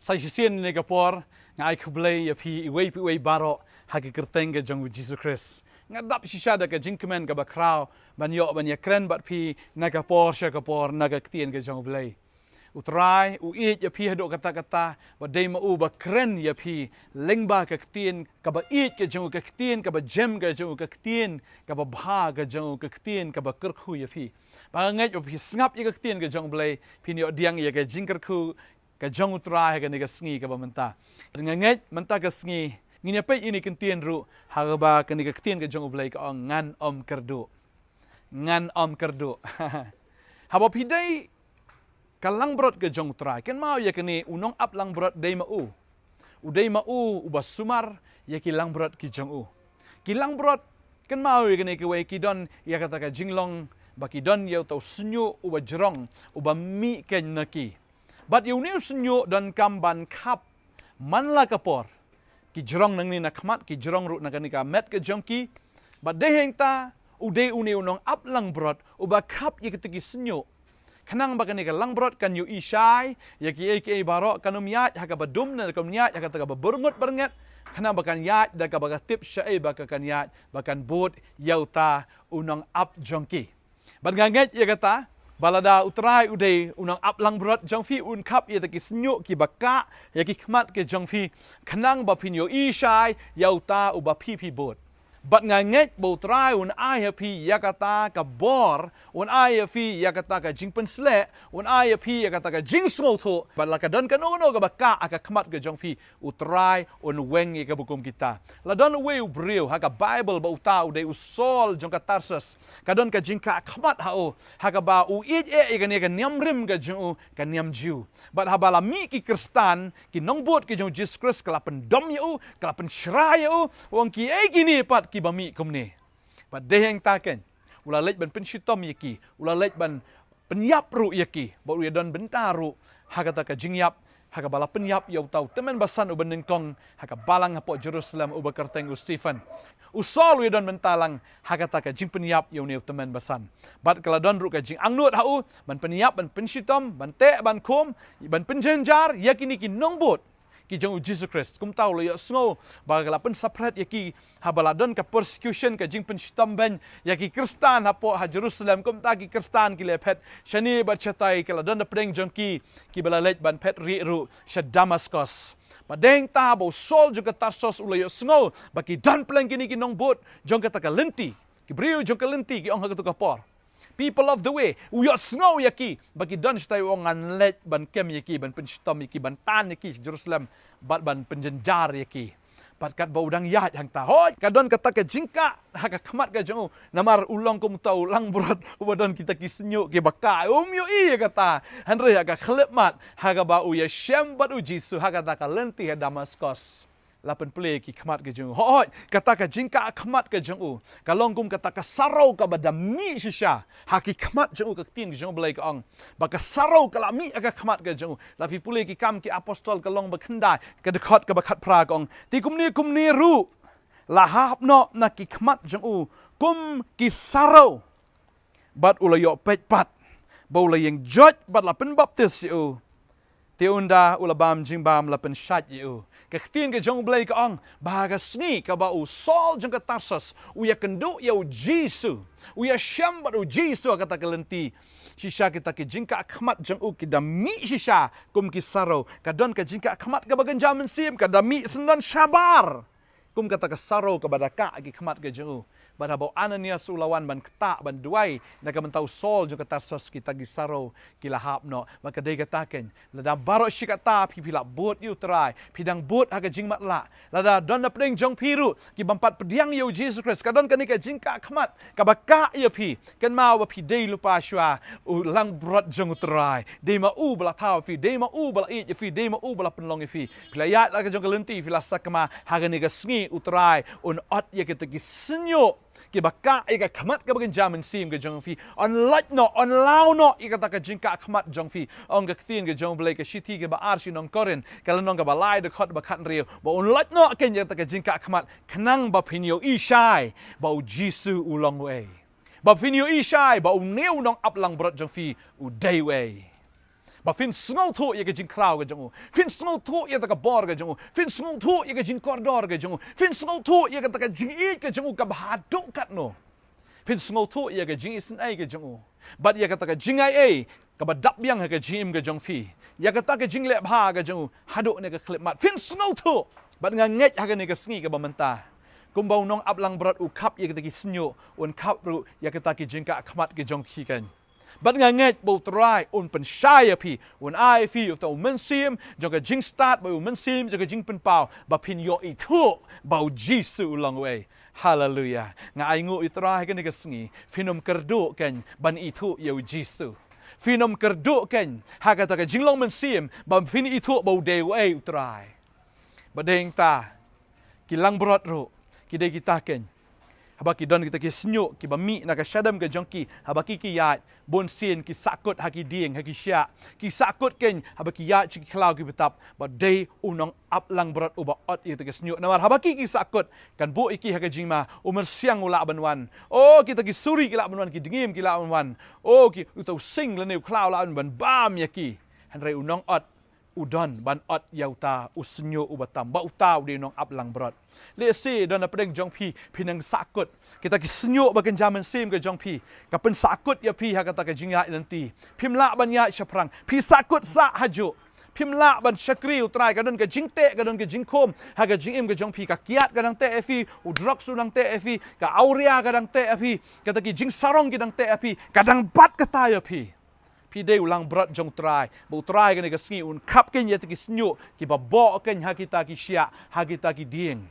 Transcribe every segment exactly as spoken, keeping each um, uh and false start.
Sa shisien ne ka por, nga ai khublei ïa phi iwei pa iwei baroh ha ka kyrteng ka jong u Jisu Khrist. Nga dap shisha da ka jingkmen kaba khraw ban ïoh ban ïakren bad phi na ka por sha ka por na ka ktien ka jong u Blei. U Trai u ïeit ïa phi haduh katta katta, bad dei ma u ba kren ïa phi lyngba ka ktien kaba ïeit ka jong u, ka ktien kaba jem ka jong u, ka ktien kaba bha ka jong u, ka ktien kaba kyrkhu ïa phi. Ba nga ngeit ba phi sngap ïa ka ktien ka jong u Blei, phin ïoh pdiang ïa ka jingkyrkhu ka jong u Trai ha kane ka sngi kaba mynta. Nga ngeit mynta ka sngi ngin ïa peit ïa kane ka ktien ruh, ha kaba kane ka ktien ka jong u Blei ka ong, ngan ym kyrduh. Ngan ym kyrduh. Haba phi dei ka langbrot ka jong u Trai, kynmaw ïa kane, u nongap langbrot dei ma u. U dei ma u uba sumar ïa ki langbrot ki jong u. Ki langbrot, kynmaw ïa kane kawei, ki don ïa kata ka jinglong ba ki don ïa uta u shñiuh uba jrong, uba mih keiñ na ki. Bad ïa une u shñiuh donkam ban khap man la ka por. Ki jrong nangne na khmat, ki jrong ruh na kane ka met ka jong ki. Bad dei hangta u dei une u nongap langbrot uba khap ïa kita ki shñiuh, khnang ba kane ka langbrot kan ïohi shai ïa kiei kiei baroh, kan ym ïaid ha kaba dum ne kan ym ïaid ha kata kaba byrngut byrnget, khnang ba kan ïaid da kaba ka tip shaei ba ka kan ïaid, ba kan bud ïa uta u nongap jong ki. Bad nga ngeit ïa kata, ba lada u Trai u dei u nongap langbrot jong phi, un khap ïa kita ki shñiuh kiba kah ïa ki khmat ki jong phi, khnang ba phin ïohi shai ïa uta uba phi phi bud. Bad nga ngeit ba u Trai un ai ha phi ïa kata ka bor, un ai ha phi ïa kata ka jingpynsleh, un ai ha phi ïa kata ka jingsngewthuh, bad la ka don kano kano kaba kah ha ka khmat ka jong phi, u Trai un weng ïa kaba kum kita. La don uwei u briew ha ka Baibl ba uta u dei u Saul jong ka Tarsus. Ka don ka jingkah khmat ha u, ha kaba u ïeit eh ïa kane ka niam rim ka jong u, ka niam Jiw. Bad haba la mih ki Khristan, ki nongbud ki jong u Jisu Khrist, ka la pyndom ïa u, ka la pynshrai ïa u, u ong, kiei kine pat kiba mih kumne. Bad dei hangta keiñ, u la leit ban pynshitom ïa ki, u la leit ban pynïap ruh ïa ki, bad u ïadon bynta ruh ha kata ka jingïap, ha kaba la pynïap ïa uta u tymmen basan uba nyngkong ha ka balang hapoh Jerusalem uba kyrteng u Stephen. U Saul u ïadon bynta lang ha kata ka jingpynïap ïa une u tymmen basan. Bad ka la don ruh ka jingangnud ha u ban pynïap, ban pynshitom, ban teh, ban khum, ban pynjynjar ïa kine ki nongbud ki jong u Jisu Khrist. Kumta u la ïohsngew ba ka la pynsaphriang ïa ki, haba la don ka persecution, ka jingpynshitom beiñ ïa ki Khristan hapoh ha Jerusalem. Kumta ki Khristan ki la phet shane bad shatai, ka la don napdeng jong ki kiba la leit ban phet rieh ruh sha Damaskos. Bad dei hangta ba u Saul jong ka Tarsus u la ïohsngew ba ki don pleng kine ki nongbud jong kata ka lynti, ki briew jong ka lynti, ki ong ha kato ka por, people of the way. U ïohsngew ïa ki ba ki don shatai, u ong, ngan leit ban kem ïa ki, ban pynshitom ïa ki, ban tan ïa ki sha Jerusalem, bad ban pynjynjar ïa ki. Bad katba u dang ïaid hangta, hooid, ka don kata ka jingkah ha ka khmat ka jong u, namar u long kum uta u langbrot uba don kita ki shñiuh kiba kah, um ïohi ïa kata. Hynrei ha ka khyllipmat, ha kaba u ïashem bad u Jisu ha kata ka lynti ha Damaskos, la pynplie ki khmat ki jong u. Hooid, kata ka jingkah khmat ka jong u ka long kum kata ka sarew kaba da mih shisha ha ki khmat jong u. Ka ktien ka jong u Blei ka ong ba ka sarew ka la mih ha ka khmat ka jong u. La phi pule ki Kam ki Apostol ka lynnong ba khyndai, ka dkhot kaba khatphra, ka ong, te kumne kumne ruh la hap noh na ki khmat jong u kum ki sarew. Bad u la ïoh peit pat ba u la ïeng joit bad la pynbaptis ïa u. Te ynda u la bam jingbam, la pynshait ïa u. Ka ktien ka jong u Blei ka ong ba ha ka sngi kaba u Saul jong ka Tarsus u ïakynduh ïa u Jisu, u ïashem bad u Jisu ha kata ka lynti, shisha kita ki jingkah khmat jong u ki da mih shisha kum ki sarew. Ka don ka jingkah khmat kaba kynja mynsiem, ka da mih syndon shabar kum kata ka sarew kaba da kah ha ki khmat ka jong u. Bad haba u Ananias u la wan ban ktah, ban duwai na ka bynta u Saul jong ka Tarsus, kita ki sarew ki la hap noh. Bad ka dei kata keiñ, lada baroh shi katta phi, phi la bud ïa u Trai, phi dang bud ha ka jingmatlah, lada don napdeng jong phi ruh ki bym pat pdiang ïa u Jisu Khrist, ka don kane ka jingkah khmat kaba kah ïa phi, kynmaw ba phi dei lypa shuwa u langbrot jong u Trai. Dei ma u ba la thaw ïa phi, dei ma u ba la ïeit ïa phi, dei ma u ba la pynlong ïa phi. Phi la ïaid la ka jong ka lynti, phi la sakma, ha kane ka sngi u Trai un ot ïa kita ki shñiuh kiba kah ïa ka khmat kaba kynja mynsiem ka jong phi. Un lait noh, un law noh ïa kata ka jingkah khmat jong phi. Ong ka ktien ka jong u Blei, ka shithi kaba ar sha ki nong Korinth, ka lynnong kaba lai, dkhot ba khathynriew, ba un lait noh keiñ ïa kata ka jingkah khmat, khnang ba phin ïohi shai ba u Jisu u long uei. Ba phin ïohi shai ba une u nongap langbrot jong phi u dei uei. Ba phin sngewthuh ïa ka jingkhraw ka jong u. Phin sngewthuh ïa kata ka bor ka jong u. Phin sngewthuh ïa ka jingkordor ka jong u. Phin sngewthuh ïa kata ka jingïeit ka jong u kaba haduh katno. Phin sngewthuh ïa ka jingisynei ka jong u. Bad ïa kata ka jingaiei kaba dap biang ha ka jingim ka jong phi. Ïa kata ka jingleh bha ka jong u haduh ne ka khyllipmat. Phin sngewthuh. Bad nga ngeit ha kane ka sngi kaba mynta, kumba u nongaplangbrot u khap ïa kita ki shñiuh, un khap ruh ïa kita ki jingkah khmat ki jong phi kan. Bad nga ngeit ba U Trai un pynshai ïa phi, un ai ïa phi uta u mynsiem jong ka jingstad, ba u mynsiem jong ka jingpynpaw, ba phin ïoh ithuh ba U Jisu u long uei. Haleluya. Nga ainguh ïa U Trai ha kane ka sngi, phin ym kyrduh kan ban ithuh ïa U Jisu. Phin ym kyrduh kan ha kata ka jinglong mynsiem ba phin ithuh ba u dei uei U Trai. Ba dei hangta, ki langbrot ruh, ki dei kita kan. Haba ki don kita ki shñiuh kiba mih na ka shadem ka jong ki, haba ki ki ïaid, bunsien ki sahkut ha ki dieng ha ki shiah, ki sahkut kan haba ki ïaid sha ki khlaw kiba tap. Ba dei u nongaplangbrot uba ot ïa kita ki shñiuh. Namar haba ki ki sahkut, kan buh ïa ki ha ka jingma, u myrsiang u lah ban wan. O, kita ki suri ki lah ban wan, ki dngiem ki lah ban wan. O, ki, uta u sing lane u khlaw lah ban bam ïa ki. Hynrei u nongot u don ban ot ïa uta u shñiuh uba tam, ba uta u dei u nongaplangbrot. Lehse don na pdeng jong phi, phi nang sahkut. Kita ki shñiuh ba kynja mynsiem ka jong phi ka pynsahkut ïa phi ha kata ka jingïaid lynti. Phim lah ban ïaid shaphrang. Phi sahkut sah hajuh. Phim lah ban shakri U Trai, ka don ka jingteh, ka don ka jingkhum ha ka jingim ka jong phi. Ka kiad ka dang teh ïa phi, u drugs u dang teh ïa phi, ka awria ka dang teh ïa phi, kata ki jingsarong ki dang teh ïa phi, ka dang bat kata ïa phi. Phi dei u langbrot jong U Trai, ba U Trai kane ka sngi un khap kan ïa kita ki shñiuh kiba boh kan ha kita ki shiah, ha kita ki dieng.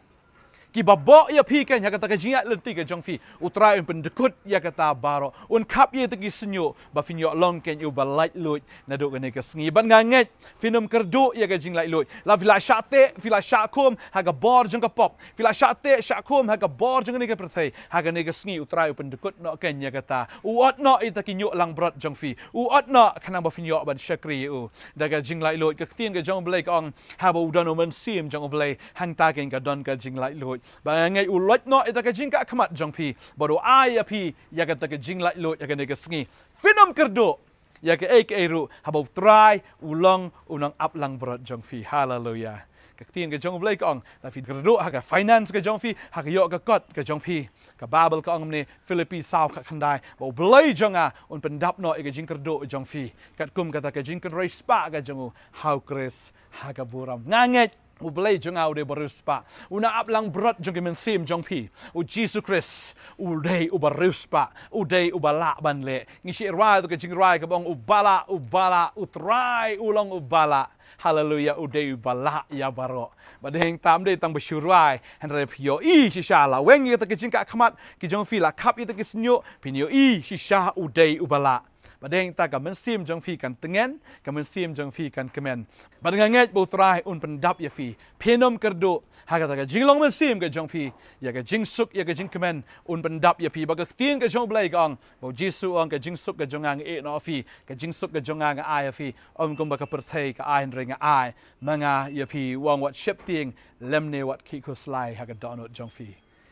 Kiba boh ïa phi kan ha kata ka jingïaid lynti ka jong phi. U Trai un pyndkut ïa kata baroh. Un khap ïa kita ki shñiuh ba phin ïoh long kan uba laitluid naduh kane ka sngi. Bad nga ngeit phin ym kyrduh ïa ka jinglaitluid. La phi la shah teh, phi la shah khum ha ka bor jong ka pop. Phi la shah teh shah khum ha ka bor jong kane ka pyrthei. Ha kane ka sngi U Trai u pyndkut noh kan ïa kata. U ot noh ïa kita ki shñiuh langbrot jong phi. U ot noh khnang ba phin ïoh ban shakri ïa u. Da ka jinglaitluid, ka ktien ka jong U Blei ka ong, haba u don u mynsiem jong U Blei, hangta kan ka don ka jinglaitluid. Ba nga ngeit u loit noh ïa kita ki jingkah khmat jong phi. Bad u ai ïa phi ïa kata ka jinglaitluid ha kane ka sngi. Phin ym kyrduh ïa kaei kaei ruh, haba U Trai u long u nongaplangbrot jong phi. Haleluya. Ka ktien ka jong U Blei ka ong, la phi kyrduh ha ka finance ka jong phi, ha ka ïoh ka kot ka jong phi. Ka Baibl ka ong mynne, Philippi saw khatkhyndai, ba U Blei jong nga un pyndap noh ïa ka jingkyrduh jong phi, katkum kata ka jingkynrei spah ka jong u ha U Khrist ha ka burom. Nga ngeit U Blei jong nga u dei uba riewspah. U nongaplangbrot jong ki mynsiem jong phi, U Jisu Khrist, u dei uba riewspah, u dei uba lah ban leh. Ngi shait rwai ïa ka jingrwai kaba ong, uba lah, uba lah, U Trai u long uba lah. Haleluya, u dei uba lah ïa baroh. Bad hangta ym dei tang ba shu rwai, hynrei phi ïohi shisha, la weng ïa kita ki jingkah khmat ki jong phi, la khap ïa kita ki shñiuh, phin ïohi shisha u dei uba lah. Bad hangta ka mynsiem jong phi kan tngen, ka mynsiem jong phi kan kmen. Bad nga ngeit ba U Trai un pyndap ïa phi. Phin ym kyrduh ha kata ka jinglong mynsiem ka jong phi. Ïa ka jingsuk, ïa ka jingkmen, un pyndap ïa phi. Ba ka ktien ka jong U Blei ka ong, ba U Jisu u ong, ka jingsuk ka jong nga nga ai noh ïa phi, ka jingsuk ka jong nga nga ai ïa phi. Ym kumba ka pyrthei ka ai, hynrei nga ai ma nga ïa phi. U ong, wat sheptieng lymne wat khih khuslai ha ka dohnud jong phi.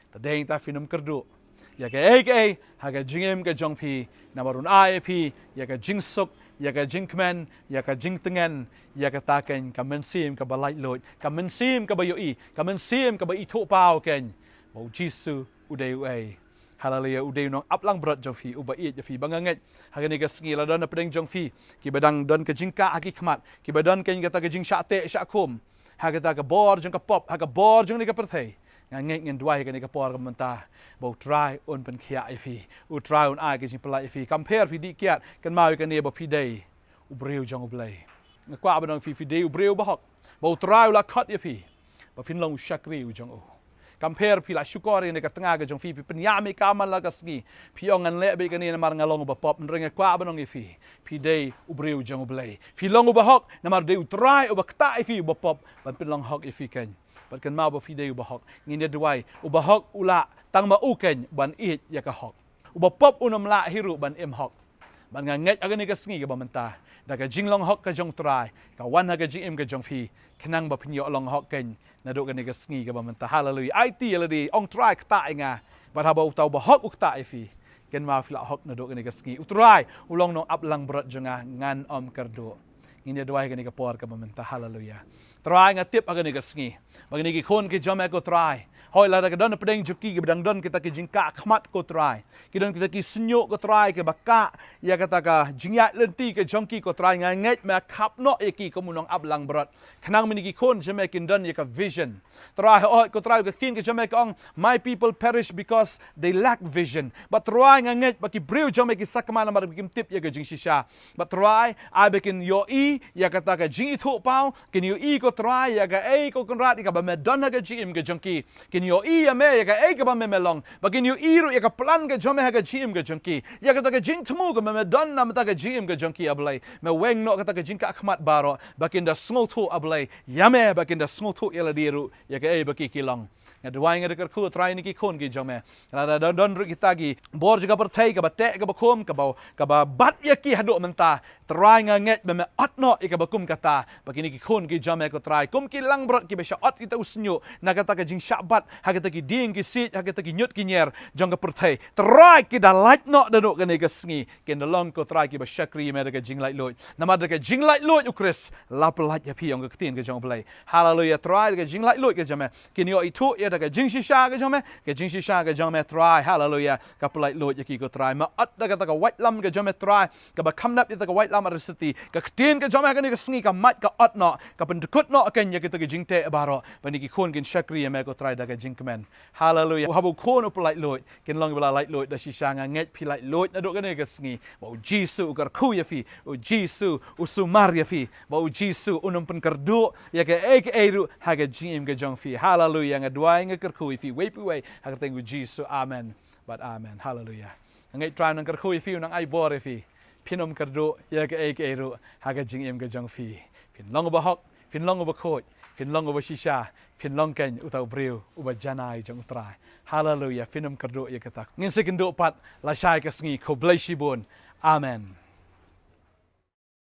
Te dei hangta phin ym kyrduh ïa kaei kaei ha ka jingim ka jong phi, namar un ai ïa phi ïa ka jingsuk, ïa ka jingkmen, ïa ka jingtngen, ïa kata kan ka mynsiem kaba laitluid, ka mynsiem kaba ïohi, ka mynsiem kaba ithuh paw kan ba U Jisu u dei uei. Haleluya, u dei u nongaplangbrot jong phi, uba ïeit ïa phi. Ba nga ngeit ha kane ka sngi, la don na pdeng jong phi kiba dang don ka jingkah ha ki khmat, kiba don kan kata ka jingshah teh shah khum ha kata ka bor jong ka pop, ha ka bor jong kane ka pyrthei. Nga ngeit, ngan duwai ha kane ka por ka mynta ba U Trai un pynkhiah ïa phi, U Trai un ai ka jingpyllait ïa phi. Kam pher phi dih kiad, kynmaw ïa kane ba phi dei u briew jong U Blei. Nga kwah ban ong ïa phi, phi dei u briew bahok, ba U Trai u la khot ïa phi ba phin long u shakri u jong u. Kam pher phi la shukor ïa kane ka tnga ka jong phi, phi pynïam ïa ka man la ka sngi, phi ong, ngan leh beit kane namar nga long uba pop. Hynrei nga kwah ban ong ïa phi, phi dei u briew jong U Blei. Phi long uba hok namar dei U Trai uba ktah ïa phi uba pop ban pynlong hok ïa phi kan. Bad kynmaw ba phi dei uba hok. Ngin ïa duwai, uba hok u lah tang ma u kan ban ïeit ïa ka hok. Uba pop un ym lah hi ruh ban im hok. Bad nga ngeit ha kane ka sngi kaba mynta, da ka jinglong hok ka jong U Trai ka wan ha ka jingim ka jong phi, khnang ba phin ïoh long hok kan naduh kane ka sngi kaba mynta. Haleluya. Aiti ïa lade, ong, Trai, ktah ïa nga. Bad haba uta uba hok u ktah ïa phi, kynmaw phi la hok naduh kane ka sngi. U Trai u long nongaplangbrot jong nga, ngan ym kyrduh. Ngin ïa duwai kane ka por kaba mynta. Haleluya. Trai, nga tip ha kane ka sngi ba kine ki khun ki jong me ko Trai, hoi lada ka don hapdeng jong ki kiba dang don kita ki jingkah khmat ko Trai, ki don kita ki shynñiuh ko Trai kiba kah ïa kata ka jingïaid lynti ka jong ki ko Trai, nga ngeit me khap noh ïa ki kum u nongap langbrot. Khnang ba kine ki khun jong me kin don ïa ka vision. Trai, hoi ko Trai, ka ktien ka jong me ka ong, "My people perish because they lack vision." Bad Trai, nga ngeit ba ki briew jong me ki sakma namar ba kim tip ïa ka jingshisha. Bad Trai, ai ba kin ïohi ïa kata ka jingithuhpaw, kin ïohi ko Trai ïa kaei ko Kynrad ïa kaba me don ha ka jingim ka jong ki. Kin ïohi ïa me ïa kaei kaba me me long. Ba kin ïohi ruh ïa ka plan ka jong me ha ka jingim ka jong ki, ïa kata ka jingthmu kaba me don namar kata ka jingim ka jong ki, A Blei. Me weng noh kata ka jingkah khmat baroh ba kin da sngewthuh, A Blei, ïa me, ba kin da sngewthuh ïa lade ruh ïa kaei ba ki ki long. Nga duwai, nga da kyrkhu Trai, ïa kine ki khun ki jong me, lada don, don ruh kita ki bor jong ka pyrthei kaba teh kaba khum, kaba, kaba bat ïa ki haduh mynta, Trai, nga ngeit ba me ot noh ïa kaba kum kata, ba kine ki khun ki jong me ko Trai, kum ki langbrot kiba shah ot kita u shynñiuh na kata ka jingshah bat ha kita ki dieng ki siej, ha kita ki ñiut ki ñier jong ka pyrthei, Trai, ki da lait noh naduh kane ka sngi, kin da long ko Trai kiba shakri ïa me da ka jinglaitluid. Namar da ka jinglaitluid U Khrist la pyllait ïa phi, ong ka ktien ka jong U Blei. Haleluya. Trai, da ka jinglaitluid ka jong me kin ïoh ithuh ïa da ka jingshisha ka jong me, ka jingshisha ka jong me Trai, haleluya, ka pyllait luid ïa ki ko Trai. Me ot da kata ka waitlam ka jong me Trai, kaba kham dap ïa kata ka waitlam Arsiti. Ka ktien ka jong me ha kane ka sngi ka mait ka ot noh, ka pyndkut noh ken ïa kita ki jingteh baroh, ba kine ki khun kin shakri ïa me ko Trai da ka jingkmen. Haleluya. Haba u khun u pyllait luid, kin long ba la laitluid da shisha. Nga ngeit phi laitluid naduh kane ka sngi. Ba U Jisu u kyrkhu ïa phi, U Jisu u sumar ïa phi, ba U Jisu un ym pynkyrduh ïa kaei kaei ruh ha ka jingim ka jong phi. Haleluya. Nga duwai, nga kyrkhu ïa phi uwei pa uwei ha ka kyrteng U Jisu. Amen bad amen. Haleluya. Nga ngeit Trai un nang kyrkhu ïa phi, un nang ai bor ïa phi. Phin ym kyrduh ïa kaei kaei ruh ha ka jingim ka jong phi. Phin long uba hok, phin long uba khuid, phin long uba shisha, phin long ken uta u briew uba janai jong U Trai. Haleluya. Phin ym kyrduh ïa kata. Ngin sa ïakynduh pat lashai ka sngi. Khublei shibun. Amen.